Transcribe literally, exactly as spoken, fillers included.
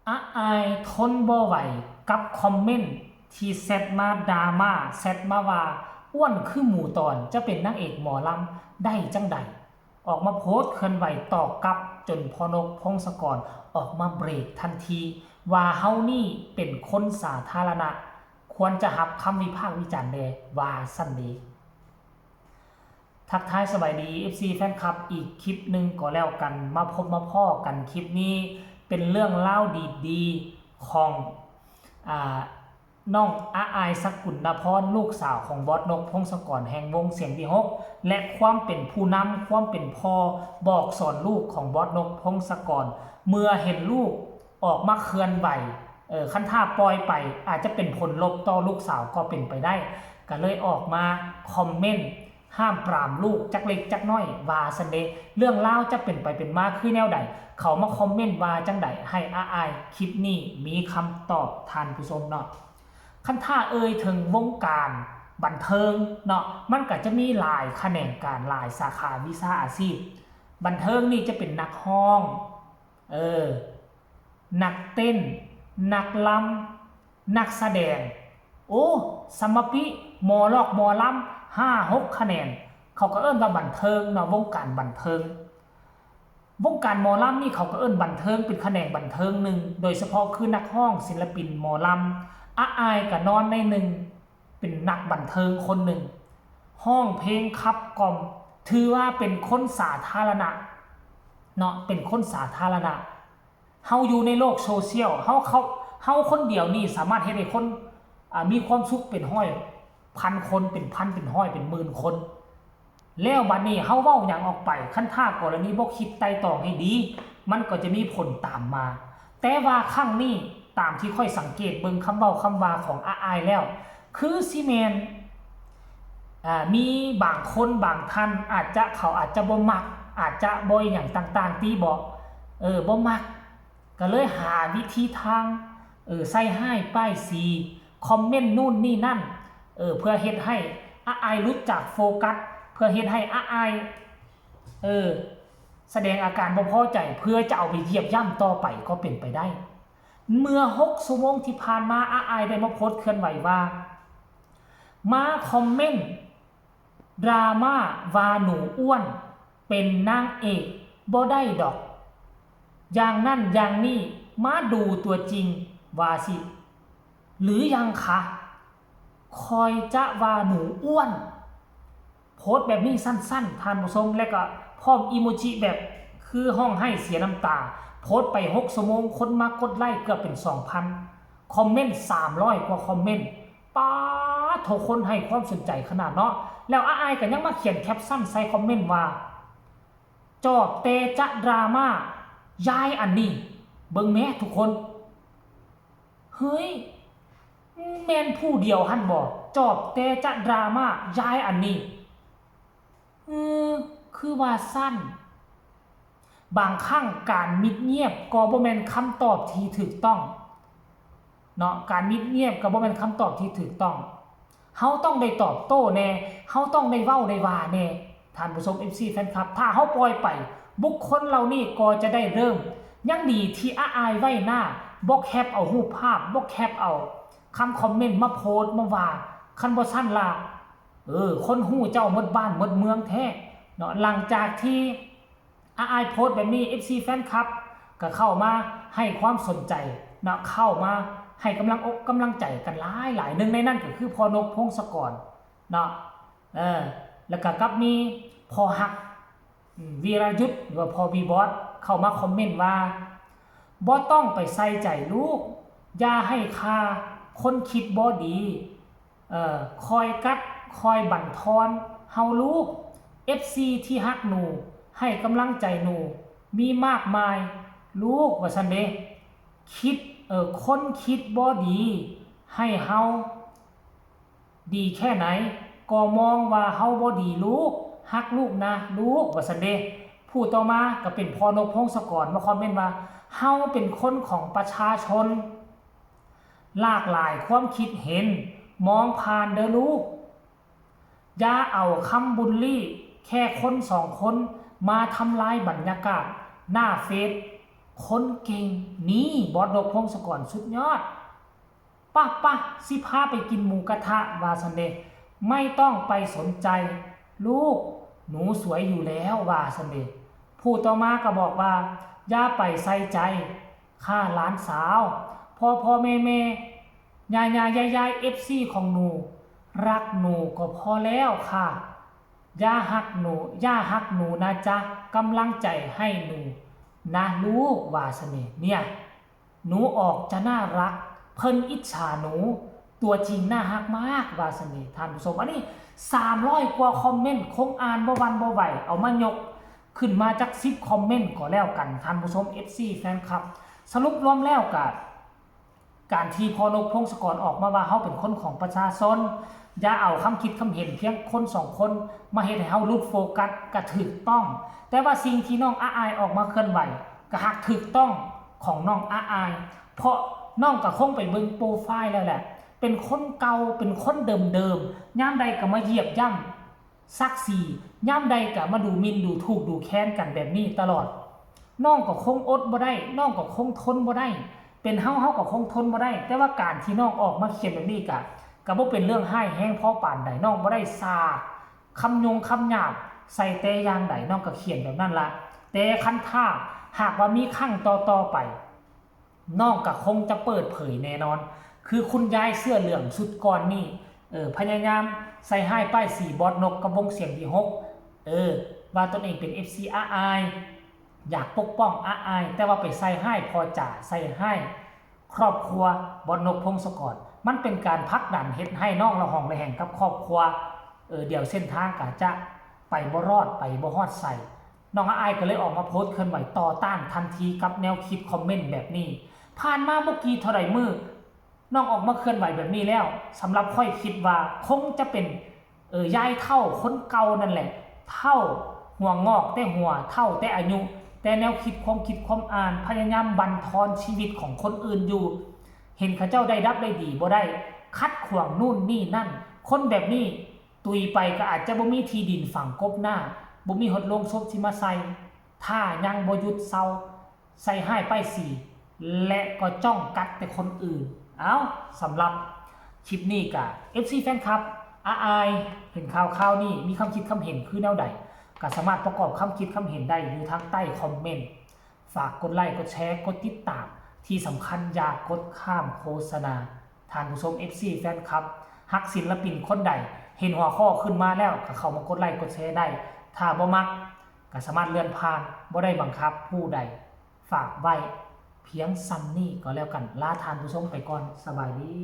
อาอายทนบ่ไหวกับคอมเมนต์ที่แชทมาด่ามา แชทมาว่า อ้วนคือหมูตอน จะเป็นนางเอกหมอลำได้จั่งใด ออกมาโพสต์เคลื่อนไหวตอบกลับ จนพ่อนกพงศกรออกมาเบรกทันที ว่าเฮานี่เป็นคนสาธารณะ ควรจะรับคำวิพากษ์วิจารณ์แด่ ว่าซั่นเด้ ทักทายสบายดี เอฟซี แฟนคลับ อีกคลิปหนึ่งก็แล้วกัน มาพบมาพ้อกันคลิปนี้ เป็นเรื่องราวดีๆของ อ่า น้องอาอาย สกุลนพร ลูกสาวของบอสนกพงศกรแห่งวงเสียงวิหค และความเป็นผู้นำ ความเป็นพ่อ บอกสอนลูกของบอสนกพงศกร เมื่อเห็นลูกออกมาเคลื่อนไหว เออ คันถ้าปล่อยไป อาจจะเป็นผลลบต่อลูกสาวก็เป็นไปได้ ก็เลยออกมาคอมเมนต์ห้ามปรามลูกจักเล็กจักน้อย ว่าซั่นเด้ เรื่องราวจะเป็นไปเป็นมาคือแนวใด เขามาคอมเมนต์ว่าจั่งใด ให้อาอาย คลิปนี้มีคำตอบท่านผู้ชมเนาะ คันถ้าเอ่ยถึงวงการบันเทิงเนาะ มันก็จะมีหลายแขนงการ หลายสาขาวิชาอาชีพ บันเทิงนี่จะเป็นนักร้อง เออ นักเต้น นักรำ นักแสดง โอ้ สมปิ หมอลอกหมอลำ ห้าหกแขนง เขาก็เอิ้นว่าบันเทิงเนาะ วงการบันเทิง วงการหมอลำนี่เขาก็เอิ้นบันเทิง เป็นแขนงบันเทิงหนึ่ง โดยเฉพาะคือนักร้องศิลปินหมอลำ อาอายก็นอนในหนึ่ง เป็นนักบันเทิงคนหนึ่ง ร้องเพลงขับกล่อม ถือว่าเป็นคนสาธารณะเนาะ เป็นคนสาธารณะ เฮาอยู่ในโลกโซเชียล เฮา เขา เฮาคนเดียวนี่สามารถเฮ็ดให้คน อ่า มีความสุขเป็นร้อยพันคน เป็นพัน เป็นร้อย เป็นหมื่นคน แล้วบัดนี้เฮาเว้าหยังออกไป คันถ้ากรณีบ่คิดไตร่ตรองให้ดี มันก็จะมีผลตามมา แต่ว่าครั้งนี้ ตามที่ข้อยสังเกตเบิ่งคำเว้าคำว่าของอาอายแล้ว คือสิแม่น อ่า มีบางคนบางท่านอาจจะ เขาอาจจะบ่มัก อาจจะบ่อิหยังต่างๆ ติบ่ เออ บ่มัก ก็เลยหาวิธีทาง เออ ใส่ร้ายป้ายสี คอมเมนต์นู่นนี่นั่น เออ เพื่อเฮ็ดให้อาอายหลุดจากโฟกัส เพื่อเฮ็ดให้อาอาย เออ แสดงอาการบ่พอใจ เพื่อจะเอาไปเหยียบย่ำต่อไปก็เป็นไปได้ เมื่อหกชั่วโมงที่ผ่านมา อาอายได้มาโพสต์เคลื่อนไหวว่า มาคอมเมนต์ดราม่าว่าหนูอ้วน เป็นนางเอกบ่ได้ดอก อย่างนั้นอย่างนี้ มาดูตัวจริง ว่าสิ หรือยังคะ คอยจะว่าหนูอ้วน โพสต์แบบนี้สั้นๆ ท่านผู้ชม และก็พร้อมอีโมจิแบบคือร้องไห้เสียน้ำตา โพสต์ไปหกชั่วโมง คนมากดไลค์เกือบเป็นสองพัน คอมเมนต์สามร้อยกว่าคอมเมนต์ ป๊าดโถ คนให้ความสนใจขนาดเนาะ แล้วอาอายก็ยังมาเขียนแคปชั่นใส่คอมเมนต์ว่า จอบแต่จะดราม่า ยายอันนี้ เบิ่งแหมทุกคน เฮ้ย แม่นผู้เดียวหั่นบ่ จอบแต่จะดราม่า ยายอันนี้ เออ คือว่าซั่น บางครั้งการมิดเงียบก็บ่แม่นคำตอบที่ถูกต้องเนาะ การมิดเงียบก็บ่แม่นคำตอบที่ถูกต้อง เฮาต้องได้ตอบโต้แน่ เฮาต้องได้เว้าได้ว่าแน่ ท่านผู้ชม เอฟซี แฟนคลับ ถ้าเฮาปล่อยไป บุคคลเหล่านี้ก็จะได้เริ่ม ยังดีที่อาอายไว้หน้า บ่แคปเอารูปภาพ บ่แคปเอาคำคอมเมนต์มาโพสต์มาว่า คันบ่ซั่นล่ะ เออ คนฮู้เจ้าหมดบ้านหมดเมืองแท้เนาะ หลังจากที่อาอายโพสต์แบบนี้ เอฟซี แฟนคลับ ก็เข้ามาให้ความสนใจเนาะ เข้ามาให้กำลังอกกำลังใจกันหลายหลาย หนึ่งในนั้นก็คือพ่อนกพงศกรเนาะ เออ แล้วก็กับมีพ่อฮัก อืม วีรยุทธ หรือว่าพ่อวีบอส เข้ามาคอมเมนต์ว่า บ่ต้องไปใส่ใจลูก อย่าให้ค่าคนคิดบ่ดี เอ่อ คอยกัด คอยบั่นทอนเฮาลูก เอฟซี ที่ฮักหนู ให้กำลังใจหนู มีมากมาย ลูก ว่าซั่นเด้ คิด เอ่อ คนคิดบ่ดี ให้เฮา ดีแค่ไหน ก็มองว่าเฮาบ่ดีลูก ฮักลูกนะลูก ว่าซั่นเด้ ผู้ต่อมาก็เป็นพ่อนกพงศกร มาคอมเมนต์ว่า เฮาเป็นคนของประชาชน หลากหลายความคิดเห็น มองผ่านเด้อลูก อย่าเอาคำบูลลี่แค่คนสองคนมาทำลายบรรยากาศหน้าเฟซ คนเก่ง นี่บอสนก พงศกร สุดยอด ปะปะ สิพาไปกินหมูกระทะ ว่าซั่นเด้ ไม่ต้องไปสนใจ ลูก หนูสวยอยู่แล้ว ว่าซั่นเด้ ผู้ต่อมาก็บอกว่า อย่าไปใส่ใจ ค่ะหลานสาว พ่อพ่อแม่แม่ ยายายายาย เอฟซี ของหนู รักหนูก็พอแล้วค่ะ อย่าหักหนู อย่าหักหนูนะจ๊ะ กำลังใจให้หนูนะลูก ว่าซั่นเด้ เนี่ย หนูออกจะน่ารัก เพิ่นอิจฉาหนู ตัวจริงน่าฮักมาก ว่าซั่นเด้ ท่านผู้ชม อันนี้ สามร้อย กว่าคอมเมนต์ คงอ่านบ่หวั่นบ่ไหว เอามายกขึ้นมาจัก สิบ คอมเมนต์ก็แล้วกัน ท่านผู้ชม เอฟซี แฟนคลับ สรุปรวมแล้วก็ การที่พ่อนก พงศกร ออกมาว่าเฮาเป็นคนของประชาชน อย่าเอาคำคิดคำเห็นเพียงคนสองคนมาเฮ็ดให้เฮาหลุดโฟกัส ก็ถูกต้อง แต่ว่าสิ่งที่น้องอาอายออกมาเคลื่อนไหว ก็หากถูกต้องของน้องอาอาย เพราะน้องก็คงไปเบิ่งโปรไฟล์แล้วแหละ เป็นคนเก่า เป็นคนเดิมๆ ยามใดก็มาเหยียบย่ำ ศักดิ์ศรี ยามใดก็มาดูหมิ่นดูถูกดูแคลนกันแบบนี้ตลอด น้องก็คงอดบ่ได้ น้องก็คงทนบ่ได้ เป็นเฮา เฮาก็คงทนบ่ได้ แต่ว่าการที่น้องออกมาเขียนแบบนี้ก็ ก็บ่เป็นเรื่องร้ายแรงพอปานใด น้องบ่ได้สาดคำยงคำหยาบใส่แต่อย่างใด น้องก็เขียนแบบนั้นละ แต่คันถ้าหากว่ามีครั้งต่อๆไป น้องก็คงจะเปิดเผยแน่นอน คือคุณยายเสื้อเหลืองชุดก่อนนี่ เออ พยายามใส่ร้ายป้ายสีบอสนกกับวงเสียงที่หก เออ ว่าตนเองเป็น เอฟซี อาอาย อยากปกป้องอาอาย แต่ว่าไปใส่ร้ายพ่อจ๋า ใส่ร้ายครอบครัวบอสนก พงศกร มันเป็นการผลักดันเฮ็ดให้น้องระหองระแหงกับครอบครัว เออ เดี๋ยวเส้นทางก็จะไปบ่รอด ไปบ่ฮอดไส น้องอาอายก็เลยออกมาโพสต์เคลื่อนไหวต่อต้านทันทีกับแนวคิดคอมเมนต์แบบนี้ ผ่านมาบ่กี่เท่าใดมื้อ น้องออกมาเคลื่อนไหวแบบนี้แล้ว สำหรับข้อยคิดว่าคงจะเป็น เออ ยายเฒ่าคนเก่านั่นแหละ เฒ่าหัวงอกแต่หัว เฒ่าแต่อายุ แต่แนวคิดความคิดความอ่าน พยายามบั่นทอนชีวิตของคนอื่นอยู่ เห็นเขาเจ้าได้ดับได้ดีบ่ได้ ขัดขวางนู่นนี่นั่น คนแบบนี้ตุยไปก็อาจจะบ่มีที่ดินฝังกบหน้า บ่มีฮอดโลงศพสิมาใส่ ถ้ายังบ่หยุดเซา ใส่ร้ายป้ายสี และก็จ้องกัดแต่คนอื่น เอ้า สำหรับคลิปนี้ก็ เอฟซี แฟนคลับ อาอาย เห็นข่าวข่าวนี้ มีความคิดความเห็นคือแนวใด ก็สามารถประกอบความคิดความเห็นได้อยู่ทางใต้คอมเมนต์ ฝากกดไลค์ กดแชร์ กดติดตาม ที่สำคัญอย่ากดข้ามโฆษณา ท่านผู้ชม เอฟซี แฟนคลับ ฮักศิลปินคนใด เห็นหัวข้อขึ้นมาแล้วก็เข้ามากดไลค์ กดแชร์ได้ ถ้าบ่มักก็สามารถเลื่อนผ่าน บ่ได้บังคับผู้ใด ฝากไว้เพียงส่ำนี้ก็แล้วกัน ลาท่านผู้ชมไปก่อน สบายดี